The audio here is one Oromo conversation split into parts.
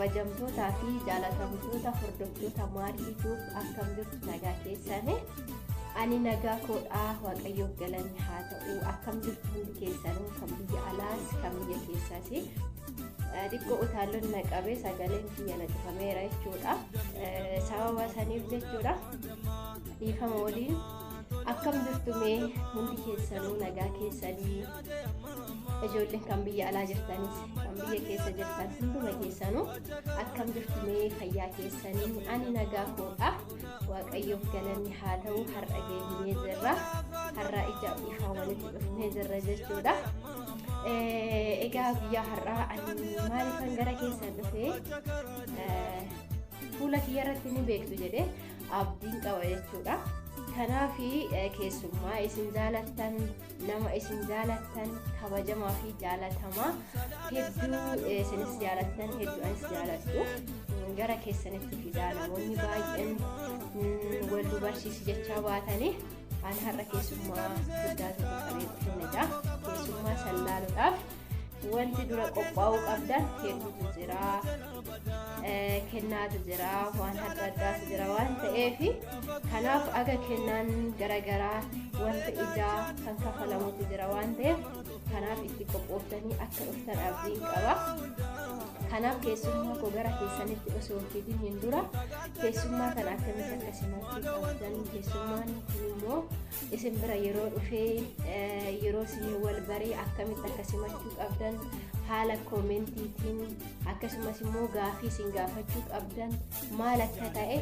Kabajamtootaa fi jaalatamtoota hordoftoota maarkiituuf, akkam jirtu? Nagaa keessanii? Ani nagaa koodhaa, Waaqayyoof galanni haa ta'u. Akkam jirtu hundi keessanuu, kan biyya alaas kan biyya keessaas? Xiqqoo utaalloon na qabee sagaleen kiyya na cufameera jechuudha. Sababa saniif jechuudha, dhiifama waliin. Akkam jirtu mee hundi keessanuu? Nagaa keessanii? Ijoolleen kan biyya alaa jirtanis kan biyya keessa jirtan hunduma keessanuu akkam jirtu mee? Fayyaa keessanii? Ani nagaa koodha, Waaqayyoof galanni haa ta'u. Har'a geenyee jirra, har'a ija ifaa walitti dhufnee jirra jechuudha. Egaa guyyaa har'aa ani maaliifan gara keessan dhufee fuula kiyya irratti ni beektu jedhee abdiin qaba jechuudha. Kanaaf keessummaa isin jaalattan, nama isin jaalattan, kabajamaa fi jaalatamaa hedduu isinis jaalattan, hedduu anis jaaladhu gara keessanitti fidaa. Namoonni baay'een wal nu barsiisi jechaa baatanii, an har'a keessummaa guddaa tokko qabee dhufnedha. Keessummaa san laaluudhaaf wanti dura qophaa'uu qabdan hedduutu jira. Kennaatu jira, waan adda addaatu jira waan ta'eef, kanaaf aga kennaan garaagaraa wanta ijaa kan kafalamutu jira waan ta'eef, kanaaf itti qophooftanii akka dhuftan abdiin qaba. Kanaaf keessummaa koo gara keessanitti osoo hin fidin hin dura keessummaa kana akkamitti akka simachuu qabdan, keessummaan kun immoo isin bira yeroo dhufee, yeroo isin wal baree akkamitti akka simachuu qabdan haala koomentiitiin, akkasumas immoo gaafii isin gaafachuu qabdan maal akka ta'e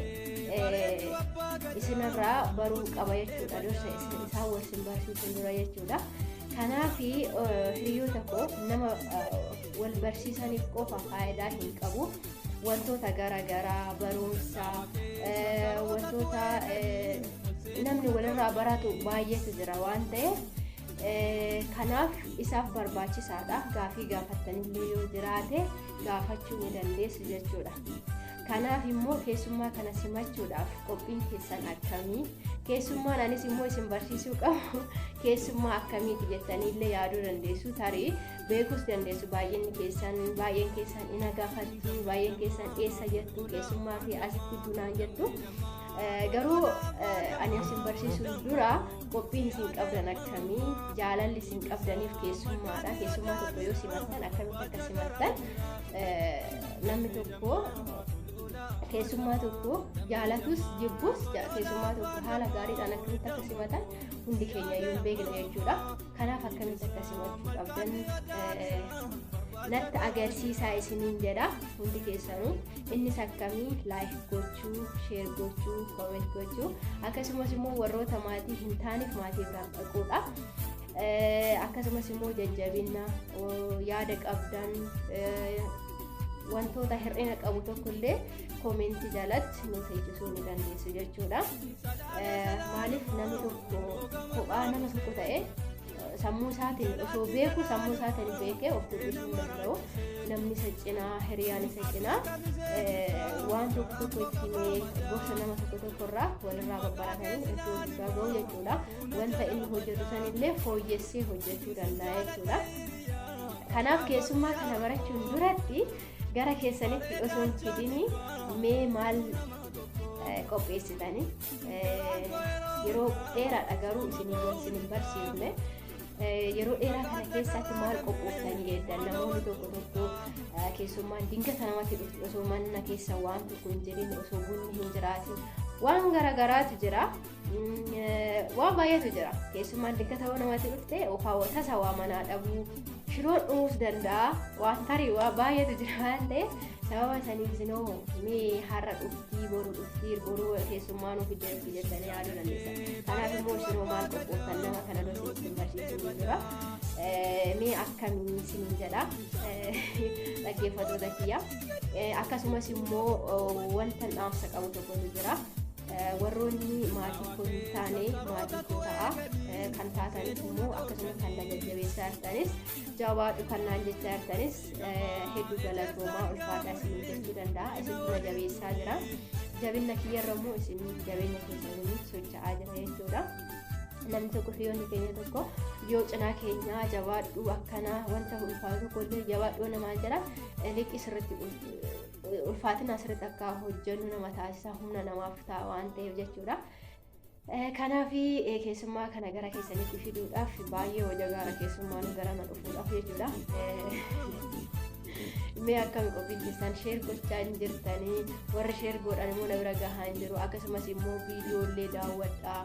isinirraa baruu qaba jechuudha, dursa isaan wal isin barsiisuun dura jechuudha. Kanaaf hiriyoota koo, nama wal barsiisaniif qofa faayidaa hin qabu. Wantoota garaagaraa, barumsa, wantoota namni walirraa baratu baay'eetu jira waan ta'eef, kanaaf isaaf barbaachisaadha. Gaafii gaafattanillee yoo jiraate gaafachuu ni dandeessu jechuudha. Kanaaf immoo keessummaa kana simachuudhaaf qophiin keessan akkamii? Keessummaan anis immoo isin barsiisuu qabu keessummaa akkamiiti jettaniillee yaaduu dandeessu, tarii beekuus dandeessu. Baay'inni keessan, baay'een keessan ina gaafattu, baay'een keessan eessa jettu, keessummaa fi asitti bunaan jettu. Garuu ani isin barsiisuun dura qophiin isin qabdan akkamii, jaalalli isin qabdaniif keessummaadha. Keessummaa tokko yoo simattan akkamitti akka simattan, namni tokko keessummaa tokko jaalatus jibbus keessummaa tokko haala gaariidhaan akkamitti akka simatan hundi keenya iyyuu hin beekna jechuudha. Kanaaf akkamitti akka simachuu qabdan natti agarsiisaa isiniin jedha hundi keessanuu. Innis akkamii? Like gochuu, share gochuu, comment gochuu, akkasumas immoo warroota maatii hin taaneef maatii biraan dhaquudha. Akkasumas immoo jajjabina yaada qabdan, wantoota hir'ina qabu tokkollee koomentii jalatti nu teechisuu ni dandeessu jechuudha. Maaliif namni tokko kophaa nama tokko ta'e sammuu isaatiin osoo beeku, sammuu isaatiin beekee of dubbisuu hin danda'u. Namni isa cinaa, hiriyaan isa cinaa waan tokko tokko itti himee, gorsa nama tokko tokko irraa walirraa babbaratanii iddoo guddaa ga'u jechuudha. Wanta inni hojjetu sanillee fooyyessee hojjechuu danda'a jechuudha. Kanaaf keessummaa kana barachuun duratti gara keessanitti osoo hin fidini mee maal qopheessitanii? Yeroo dheeraadha garuu isin hin barsiifne. Yeroo dheeraa kana keessatti maal qophooftanii eeddan? Namoonni tokko tokko keessummaan dingata namatti dhufti, osoo mana keessa waan tokko hin jirin, osoo bunni hin jiraatin, waan garaagaraatu jira. Waan baay'eetu jira. Keessummaan dingata yoo namatti dhufte tasa waa manaa dhabuu, shiroon dhumuus danda'a, waan tarii waa baay'eetu jira waan ta'eef, sababa saniif isinoo mee har'a dhuftii, boru dhuftii, boru keessummaa nuuf fidee dhufti jettanii yaaduu dandeessa. Kanaaf immoo isinoo maal qophooftan? Nama kana dura isin barsiisuu jira. Mee akkamii isiniin jedha, dhaggeeffattoota kiyya. Akkasumas immoo wanta dhaamsa qabu tokkotu jira. Warroonni maatii koo hin taane maatii koo ta'a. Kan taatanis immoo akkasuma kan na jajjabeessaa jirtanis, jabaadhu kan naan jechaa jirtanis, hedduu galatoomaa, ulfaadhaa isin jechuu danda'a. Isintu na jabeessaa jira. Jabina kiyyarra immoo isin jabeenya keessanii socho'aa jira jechuudha. Namni tokko, hiriyoonni keenya tokko yoo cinaa keenyaa jabaadhu, akkana wanta ulfaatu tokko illee jabaadhu namaan jedha, liqii sirriitti Ulfaatina asirratti akka hojjennu nama taasisa, humna namaaf ta'a waan ta'eef jechuudha. Kanaaf keessummaa kana gara keessanitti fiduudhaaf baay'ee hojii gaara keessummaan gara na dhufuudhaaf jechuudha. Mee akkami qophiin keessan? Share gochaa hin jirtanii? Warri share godhan immoo na bira gahaa hin jiru. Akkasumas immoo viidiyoolee daawwadhaa.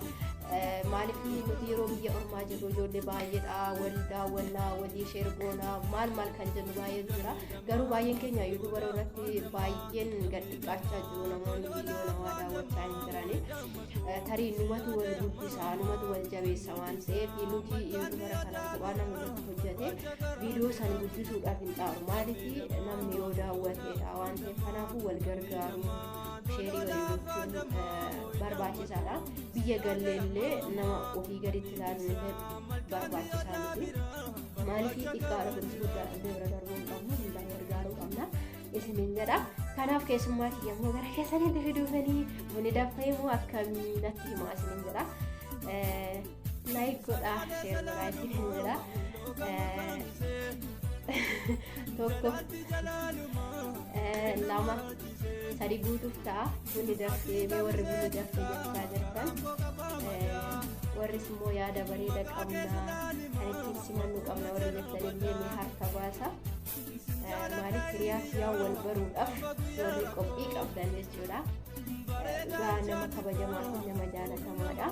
Maaliif nuti yeroo biyya ormaa jirru ijoollee baay'eedha, wal daawwannaa, walii share goonaa, maal maal kan jennu baay'eetu jira. Garuu baay'een keenya YouTuber irratti baay'een gad xiqqaachaa jiru, namoonni viidiyoo namaa daawwachaa hin jirani. Tarii numatu wal guddisaa, numatu wal jabeessa waan ta'eef nuti YouTuber kana kophaa namni tokko hojjete viidiyoo san guddisuudhaaf hin xaaru. Maaliif namni yoo daawwateedha waan ta'eef. Kanaafuu wal gargaaru, share walii gochuun barbaachisaadha. Biyya galleellee nama ofii gaditti ilaaluun barbaachisaa miti. Maaliif xiqqaadha kunis guddaadha illee bira darbuu hin qabnu, hundaa gargaaruu qabna isiniin jedha. Kanaaf keessummaa kiyya immoo gara keessanitti fiduufanii bunni danfee immoo akkamii natti himaa isiniin jedha. Like godhaa, share godhaa isiniin jedha. Tokko, lama, sadi guutuuf ta'a. Bunni danfee, mee warri bunni danfee jechaa jirtan, warris immoo yaada bareeda qabna, kan ittiin simannu qabna warri jettan illee mee harka baasa. Maaliif hiriyaa kiyyaa wal baruudhaaf warri qophii qabdan jechuudha. Dhugaa nama kabajamaa fi nama jaalatamaadha.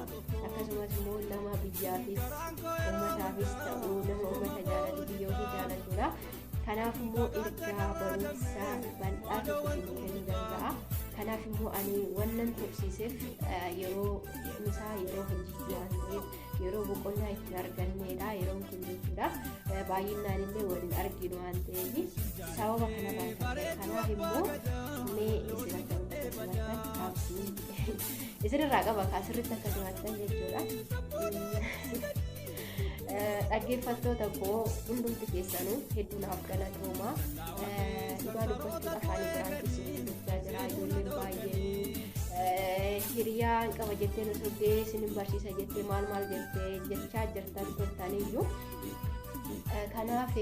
Akkasumas immoo nama biyyaafis uummataafis ta'u, nama uummata jaalatu, biyya ofii jaalatudha. Kanaaf immoo ergaa barumsaa bal'aa tokko isinii kennuu danda'a. Kanaaf immoo ani wannan tursiiseef yeroo isaa yeroo hojii waan ta'eef, yeroo boqonnaa itti arganneedha yeroon kun jechuudha. Baay'inaan illee waliin arginu waan ta'eef sababa kanarraa kan ta'e. Kanaaf immoo mee isin akka simattan abdii isinirraa qaba, kaasirritti akka simattan jechuudha. Dhaggeeffattoota koo hundumti keessanuu hedduu naaf galatooma. Dhugaa dubbachuudhaaf ani prank isin gochaa jira. Ijoolleen baay'een hiriyaan qaba jettee nu sobdee, isin barsiisa jettee, maal maal jettee jechaa jirtan turtaniyyuu. Kanaaf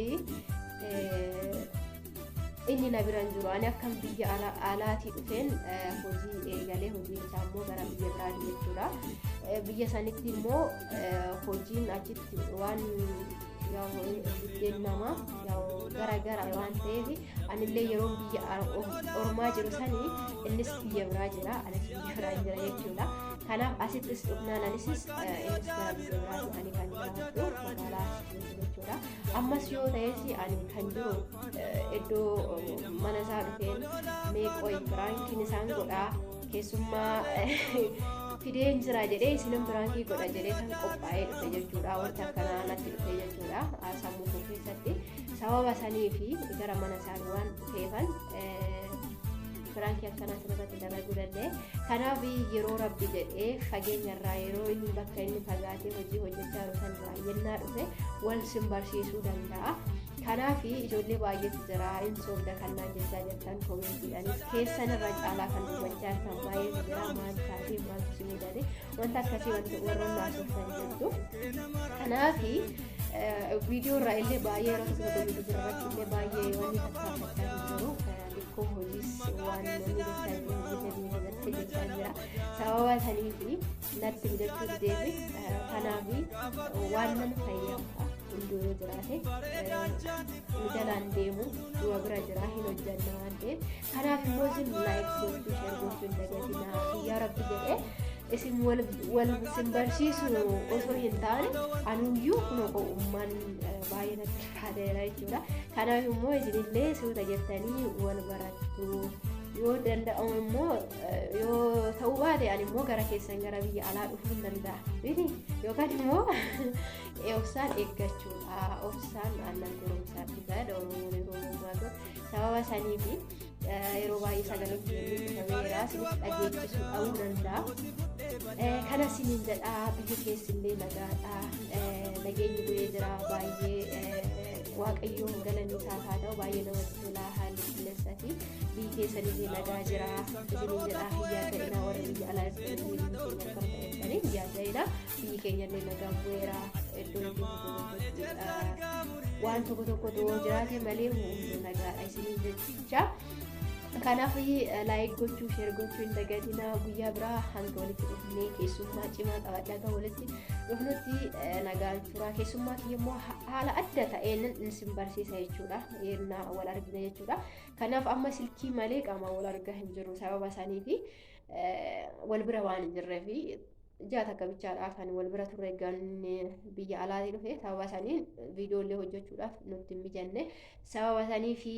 inni na bira hin jiru. Ani akkam biyya alaatii dhufeen hojii eegalee, hojii isaa immoo gara biyya biraati jechuudha. Biyya sanitti immoo hojiin achitti waan buddeen namaa gara gara waan ta'eef, anillee yeroo biyya ormaa jiru sanii innis biyya biraa jira, anis biyya biraa jira jechuudha. Kanaaf asittis dhufnaan anis innis gara biyya biraati, ani kan jiraadhu magaalaa asii jechuudha. Ammas yoo ta'es ani kan jiru iddoo mana isaa dhufeen, mee qoy prankiin isaan godhaa, keessummaa fideen jira jedhee isinin prank godha jedhee kan qophaa'ee dhufe jechuudha. Wanta akkanaa natti dhufe jechuudha sammuu koo keessatti. Sababa sanii fi gara mana isaanii waan dhufeefan prank akkanaa asirratti dalaguu danda'e. Kanaaf yeroo rabbi jedhee fageenyarraa, yeroo inni bakka inni fagaatee hojii hojjechaa jiru sanarraa yennaa dhufe wal sin barsiisuu danda'a. Kanaaf ijoollee baay'eetu jira, hin soobda kan naan jechaa jirtan, commentiidhaanis keessan irra caalaa kan dubbachaa jirtan baay'eetu jira. Maal taatee, maaltu si mudate, wanta akkasii wanta warroonni haasoftan jirtu. Kanaaf viidiyoo irraa illee baay'ee yeroo tokko tokko viidiyoo irratti illee baay'ee wanni tattaafachaa jiru. Xiqqoo hojiis waan namni jechaa jiru, hojii biyya keessatti jechaa jira. Sababa saniifi natti mijachuu dideefi. Kanaaf waan nan fayyada hunduu yoo jiraate nu jalaan deemu, du'a bira jira, hin hojjanna waan ta'eef. Kanaaf immoo isin like gochuu, share gochuu hin dagatinaa. Yaa rabbi jedhee isin wal isin barsiisu osoo hin taane, anuyyuu kun qo'ummaan baay'ee natti ulfaateera jechuudha. Kanaaf immoo isinillee suuta jettanii wal barattu. Yoo danda'amu immoo, yoo ta'uu baate, ani immoo gara keessan gara biyya alaa dhufuu hin danda'a. Miti yookaan immoo obsaan eeggachuudha. Obsaan aannan goromsaa dhugaa Oromoon yeroo ammaa sababa sanii fi yeroo baay'ee sagalee cufameera, isinitti dhageechisuu dhabuu danda'a. Kana isiniin jedhaa, biyyi keessillee nagaadha. Nageenyi bu'ee jira baay'ee, Waaqayyoon galanni isaa haa ta'u, baay'ee namatti tola haalli qilleensati. Biyyi keessanillee nagaa jira isiniin jedhaa. Hiyyaa ta'inaa, warra biyya alaa jirtanii, biyyi keenya akkam ta'ettanii hiyyaa ta'inaa, biyyi keenyallee nagaa bu'eera. Iddoo tokko tokkotti waan tokko tokkotu jiraate malee hunduu nagaadha isiniin jecha. Kanaaf like gochuu, share gochuu hin dagatinaa. Guyyaa biraa hanga walitti dhufnee keessummaa cimaa qabadhaa hanga walitti dhufnutti nagaan turaa. Keessummaa kiyya immoo haala adda ta'een isin barsiisa jechuudha. Yennaa wal argina jechuudha. Kanaaf amma silkii malee qaamaan wal argaa hin jiru, sababa isaanii fi wal bira waan hin jirree fi ji'a takka bichaadhaa kan wal bira turre ganni biyya alaatii dhufe. Sababa saniin viidiyoolee hojjechuudhaaf nutti hin mijanne. Sababa sanii fi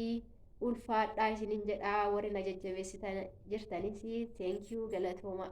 ulfaadhaa isinin jedhaa. Warri na jajjabeessitan jirtanis, thank you, galatooma.